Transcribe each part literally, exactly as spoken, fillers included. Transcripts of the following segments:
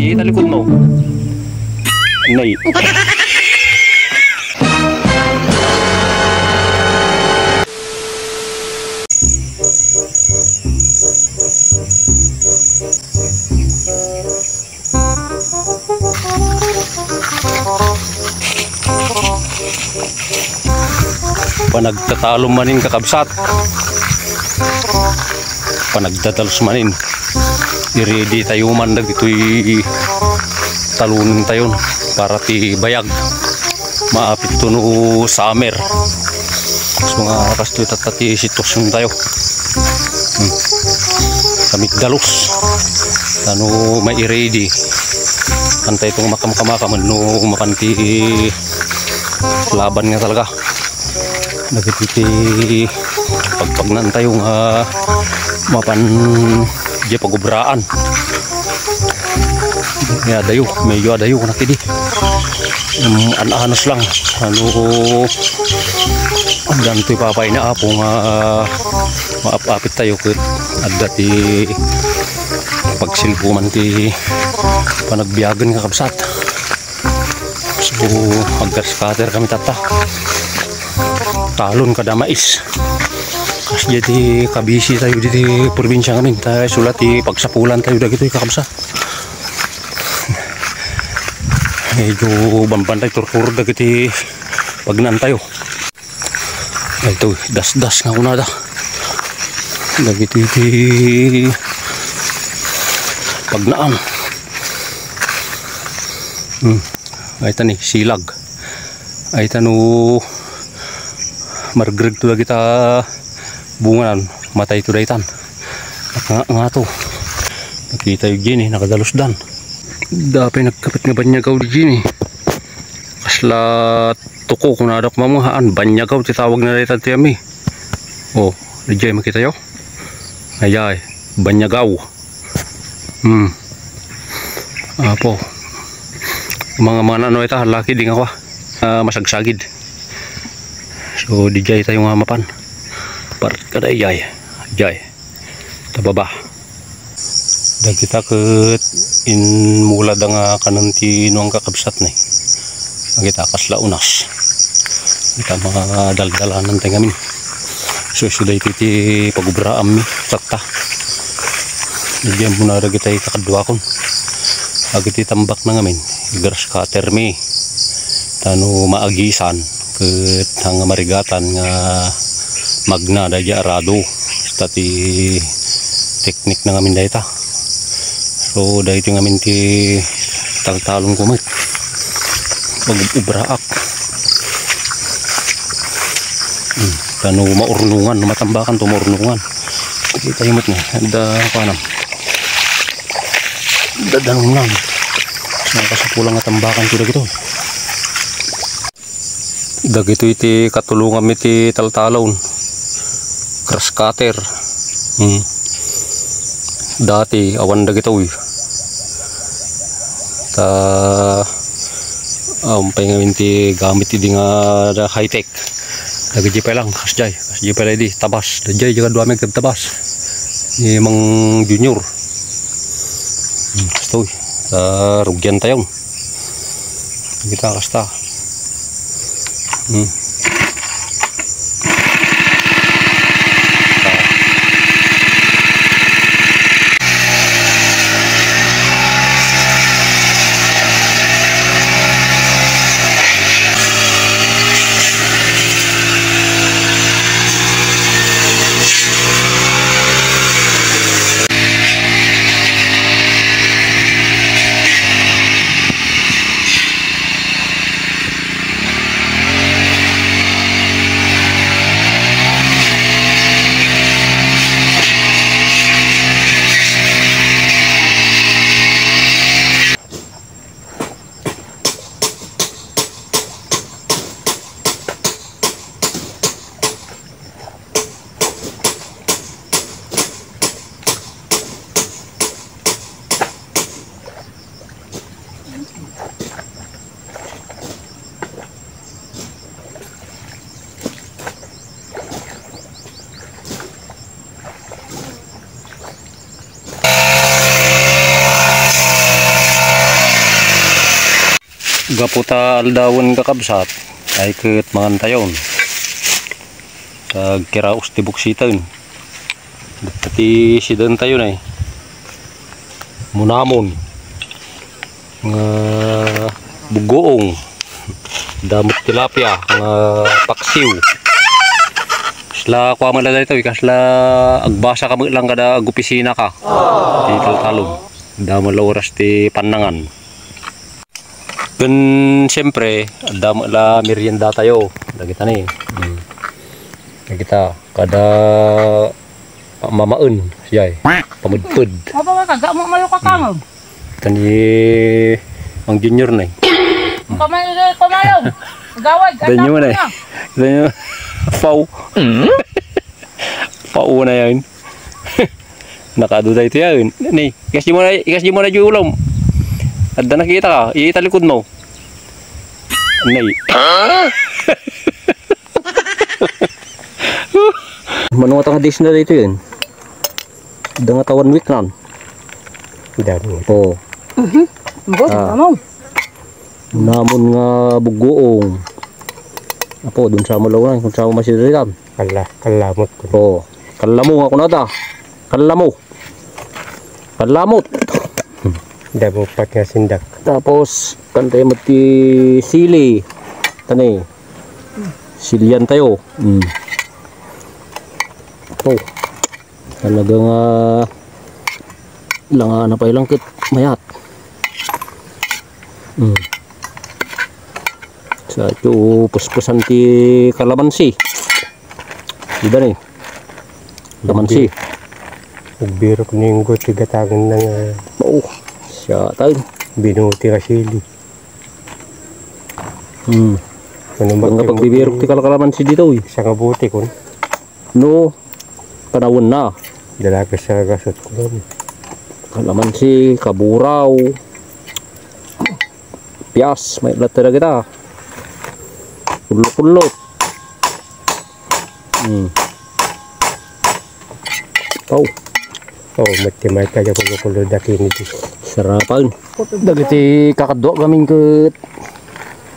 Italikod mo. Nay. Panagtatalon manin, kakabsat. Panagdadalus manin. I-ready tayo man dagitoy talon tayo para ti bayag. Maapit to no summer. So nga, kastoy tatta ti sitwasyon tayo. Hmm. Kami dalus. Ano, may i-ready. Antay itong makamkamakaman no mapan ti laban nga talaga. Dagiti ti pagpagnan tayo nga mapan diay pagubraan. Nga adayo, medyo adayo na kidi. Um, an-anos lang. Ano, addan toy papay na apo nga maap-apit tayo ket adda ti pagsilpuman ti panagbiagen, kakabsat. So, agka-scatter kami tatta. Talon kada mais. Kas diay ti kabisi tayo diti probinsya ngamin. Ta isula ti pagsapulan tayo dagitoy, kakabsat. Medyo bamban tayo turturod dagiti pagnan tayo. Ay, ito, dasdas nga kunada. Dagiti ti pagnaan. Hmm. Ay, tani, silag. Ay, tano, margreg to dagita bunganan. Matay to daytan. Nga, nga to. Nakita yung gini, nakadalusdan. Dapay nagkapit nga banyagaw di gini. Kasla tuko, kunadak mamuhaan, banyagaw ti tawag na dayta ti ami. Oh, diay makita yo? Ayay, banyagaw. Hmm. Apo. Mga, mga ano ita, laki di nga kwa. Ah, masagsagid. So, diay tayo nga mapan. Part ka da, diay. Diay. Ta baba. Dagita ket inmulada nga kanen ti nuang kakabsat ni. Dagita kasla unas. Dagita mga daldalanan tayo ngamin. So, isu daytoy ti pagubraanmi tatta. Diay muna dagita ikaduakon. Dagiti tambak na ngamin, i-grass cutter mi. Tano maagisan. Ket nga marigatan nga magna daydi arado. Basta ti teknik na ngamin dayta. So, daytoy ngamin ti taltalon ko met. Pag-ubraak. Hmm, tano maurnungan, matambakan to maurnungan. Kita yung met na. Ada, kuanam. Dadanungan. Sa kasapulan nga tambakan ko dagito. Dagitoy ti katulonganmi ti taltalon. Grass cutter. Hmm. Dati, awan dagitoy. Ta, awan pay ngamin ti gamit idi nga high-tech. Dagiti pay lang, kasjay. Kasjay pay lang idi, tabas. Dagiti, diay kaduami ket tabas. Ni Mang Junior. Hmm, kastoy. Ta, rugian tayo. Kita kasta. Hmm. Gapu ta aldawen, kakabsat, ay ket mangantayon. Agkiraos ti buksiten. Dagiti sidentayo nay. Munamon. Nga bugoong. Damo met tilapia nga paksiw. Kasla kua met la daytoy, kasla agbasa ka met lang kada agopisina ka. Ti taltalon. Damo la oras ti pannangan. Ken siyempre, adda met la meriendatayo. Dagita ni. Hmm. Dagita, kada mamaen, siyay, pamedped. Apa nga kaga mo mayo kakangog? Kani Mang Junior na eh. Kamay, kumalong. Gawad, Danyo mo na eh. Danyo. Pau. Pauna yan. Nakaduda ito yan. Ni, ikas di mo na, ikas di mo na yung ulam. Adda nakita ka, italikod mo. Nay. Mano nga tanga dis na dito yun. Adda nga ta one week nan. Dami. Oo. Mhm. Bot, Ah. Ano? Namon nga bugoong. Apo, dun sa malaw na, kung sa masidritan. Kalla, kallamot ko. Oo. Kallamo nga kunada. Kallamo. Kallamot. Damo pat nga sindak. Tapos, kantay mo ti sili. Tani. Silian tayo. Mm. Oh. Talaga nga langana pa ilang kit mayat. Mm. Sa ito, puspusan ti kalamansi. Di ba ni? Lamansi. Nagbirok ni Ingo, ti gatangan na nga. Oo. Siya tayo. Binuti nga sili. Hmm. Ano ba nga pagbibirok ti kalkalamansi dito, eh? Siya nga buti, kun. No, panawon na. Dalaga siya gasot ko. Kalamansi, kaburaw. Pias, may lahat talaga kita. Kulot-kulot. Hmm. Pau. Oh, mati may kaya kulo-kulo dati ni di. Sarapan. Dagiti kakadua gamin ket.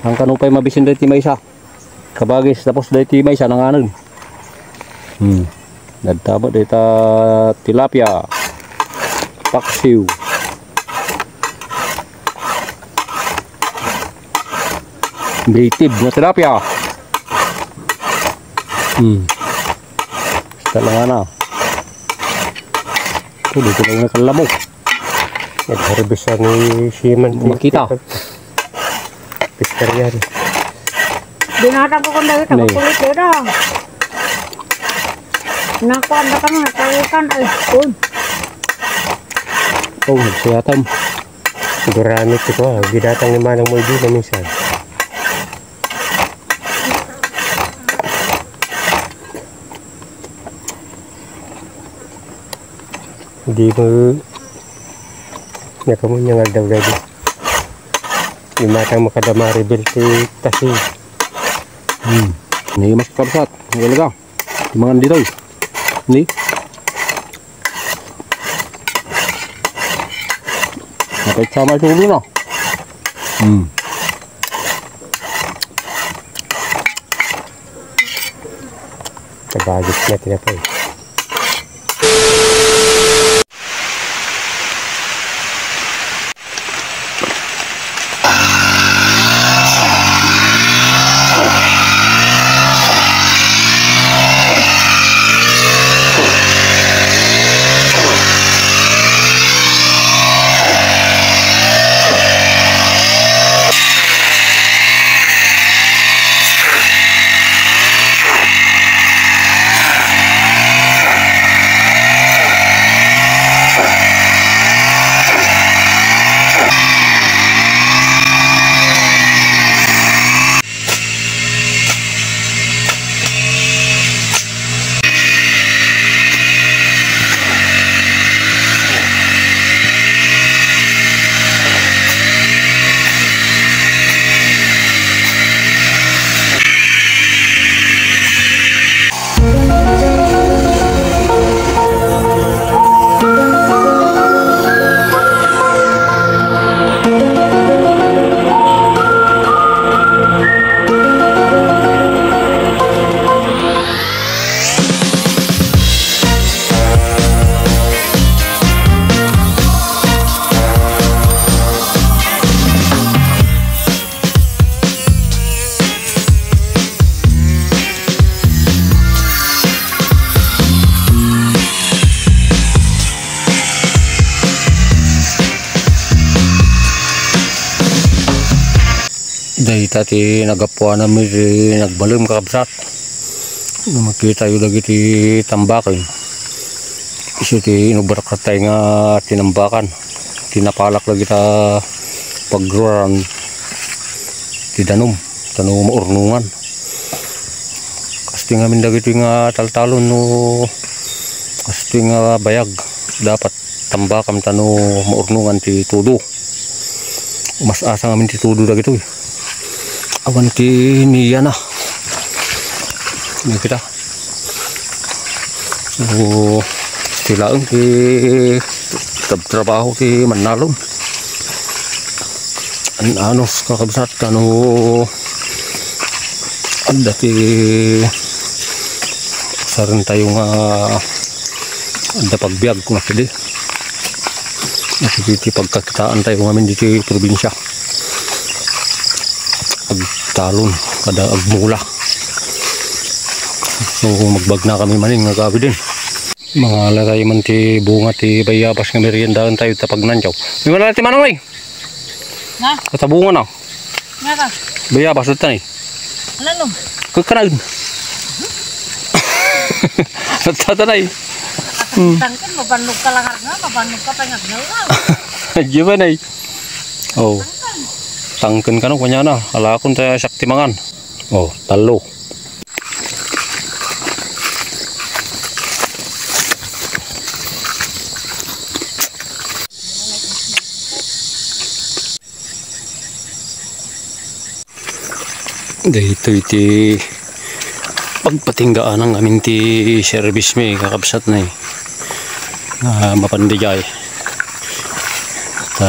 Ang kano pa'y mabisin dati maysa. Kabagis, tapos dati maysa nanganon. Hmm. Nagtama data tilapia. Paksiw. Native na tilapia. Hmm. Basta lang ana. Ito, dito lang na kalamo. Nag-harvest ni Siman. Makita. Piskaryan. Binata ko kung dahil Nay. Nakakulit dito. Nakuan na kami, nakakulitan. Ay, uy. Oh, nagsuyatam. Gurami ito, ah. Gidatang ni Manang Moy dito minsan. Di mo nakamunya nga daw lagi. Di matang makadamari bil ti tasi. Hmm. Ni mas kabsat. Ang talaga. Mangan dito. Ni? Napay sama ito ulo na. Hmm. Kabagis na tinapay. Dayta ti nagapuanami ti nagbalem, kakabsat. No makitayo dagiti tambaken, isu ti inubrakatay nga tinambakan. Ti napalak dagita pagruaran ti danum, tano maurnongan. Kastoy ngamin dagiti nga taltalon no kastoy nga bayag, dapat tambakam tano maurnongan ti tudo. Mas-asa ngamin ti tudo dagitoy. Awan ti niya na. Ano kita? So, ti laeng ti tab-, trabaho ti mannalon. An-, anos, kakabsat, kano adda ti sarentayo nga adda pagbiag, kuna kadi. Iti, iti pagkakitaan tayo ngamin diti probinsya. Agtalon, kada agmula. So, magbagna kami manin nga gawi din. Mangala tayo man ti bunga ti bayabas nga meriendahan tayo ta pagnanchaw. Di man ti manong, eh. Na? Katabungan na. Nga ka? Bayabas, ito ni. Ano, no? Kagkanain. Tatanay. Hmm. Tangken, mabannog ka lang nga, mabannog ka pa nga nga. Di ba, nay? Oh. Tangken ka, no, kanya na. Alakon tayo, sakti mangan. Oh, talo. Daytoy ti pagpatinggaan amin ti service mi, kakabsat na eh. Ah, mapan dijay. Ta,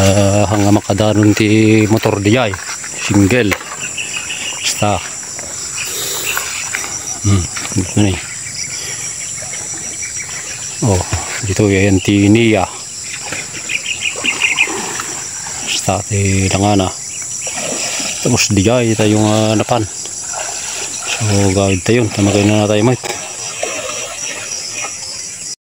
hanga makadanon ti motor dijay. Single. Basta. Hmm, ito na eh. Oh, dito yan ti niya. Basta ti langana. Tapos dijay tayo nga napan. So, gawid tayo. Tama kayo na tayo, Mike.